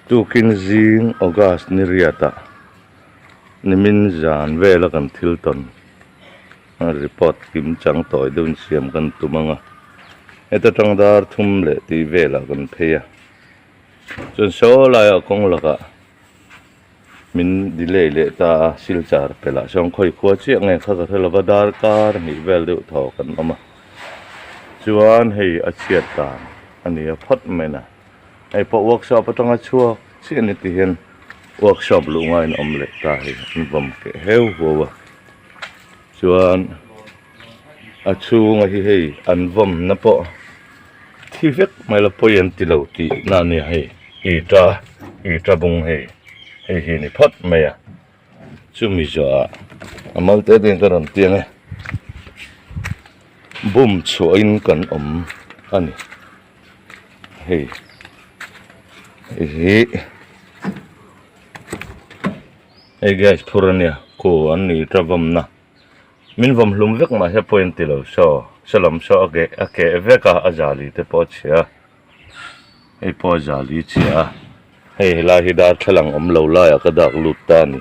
Tukin zing August ni riatah nimin zan vela kan thil tawn report kim chang tawi deuhin siam kan tum ang a, heta tang dar thum leh tih velah kan phei a, chuan saw laiah kawng lakah min delay leh ta a, silchar pelh ah sawn khawi khua chiah nge kha ka hre lova darkar hnih vel deuh thaw kan awm a, chuan hei a chhiat dan a ni a phawt mai na. Hei pawh workshop atanga chhuak chiah ni ti hian workshop luh ngaiin a awm leh ta hei an vawm keh heu huau a chuan a chhunga hi hei an vawm na pawh thi vek mai la pawi an ti lo tih na a nia hei ita ita bung hei hei hi ni phawt mai a chumi zawhah a mal te te in ka rawn tiang e bum chhuahin kan awm a ni. Hei hi hei gas phur ania khu an ni ta vawm na min vawm hlum vek mah hian pawi an ti lo saw saw lam saw a keh a keh vek a a zali te pawh a chhia a hei pawh a zali chhia a hei helai hi darthlalang awm lo laiah ka dak lut ta a ni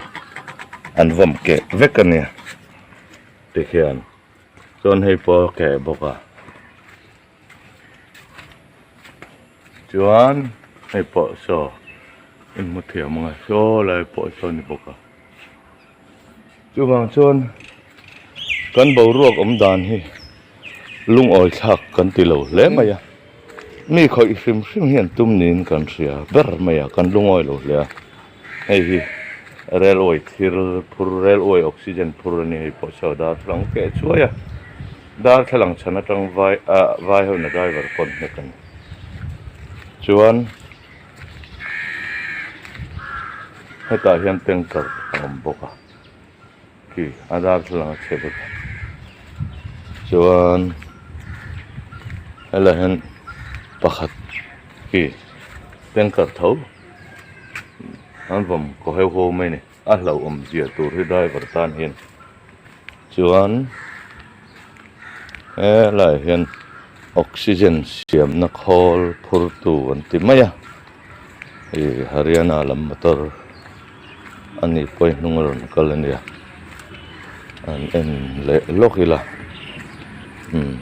an vawm keh vek ania tikhian chuan hei pawh a keh bawk a. Chuan hei pawh saw in hmu thiam ang a saw lai pawh saw a ni bawk a chuvang chuan kan boruak awm dan hi lungawi thlak kan ti lo hle mai a mi khawih hrim hrim hi an tum niin kan hria ber mai a kan lungawi lo hle a hei hi railway thil phur railway oxygen phur a ni hei pawh saw darthlalang keh chuai a. Darthlalang chhan atang vai ah vai ho in a driver pawn hnek a ni. Chuan hetah hian tanker a awm bawk a khi a darthlalang a chhe vek a chuan helaiah hian pakhat khi tanker tho an vawm kaw heu ho mai a ni a hlauhawm zia tur hi driver tan hian. Chuan helaiah hian oxygen siamna khawl phur tu an ti mai a ih Haryana lam motor a nih pawhin hnung a rawn kal a nia an en leh lawk ila umm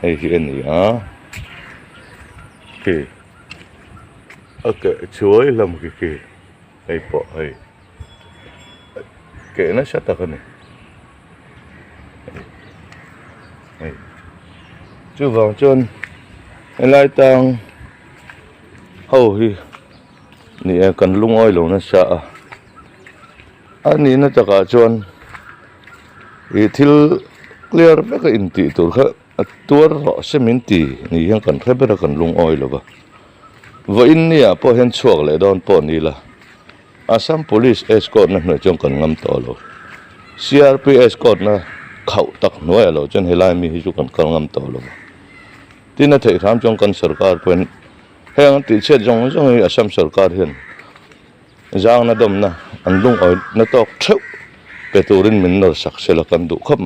hei hi a ni a khi a keh chuai lam khi khi hei pawh hei. Keh nasa tak a ni hei chuvang chuan helai tang ho hi ni e kan lungawi lo nasa a a nihna takah chuan ih thil clear vek a intih tur kha a tuar rawh se min ti ni hian kan hre ber a kan lungawi lo va vawiin ni ah pawh hian chhuak leh dawn pawh ni la. Assam Police escort na hnuai chuan kan ngam tawh lo. CRP escort na khauh tak hnuaiah lo chuan helai mi hi chu kan kal ngam tawh lo. Tin a theih hram chuan kan sorkar pawhin heng an tihchhiat zawng zawng hi Assam sorkar hian zangna dawmna an lungawi na tawk theuh pe turin min nawr sak sela kan duh khawp mai.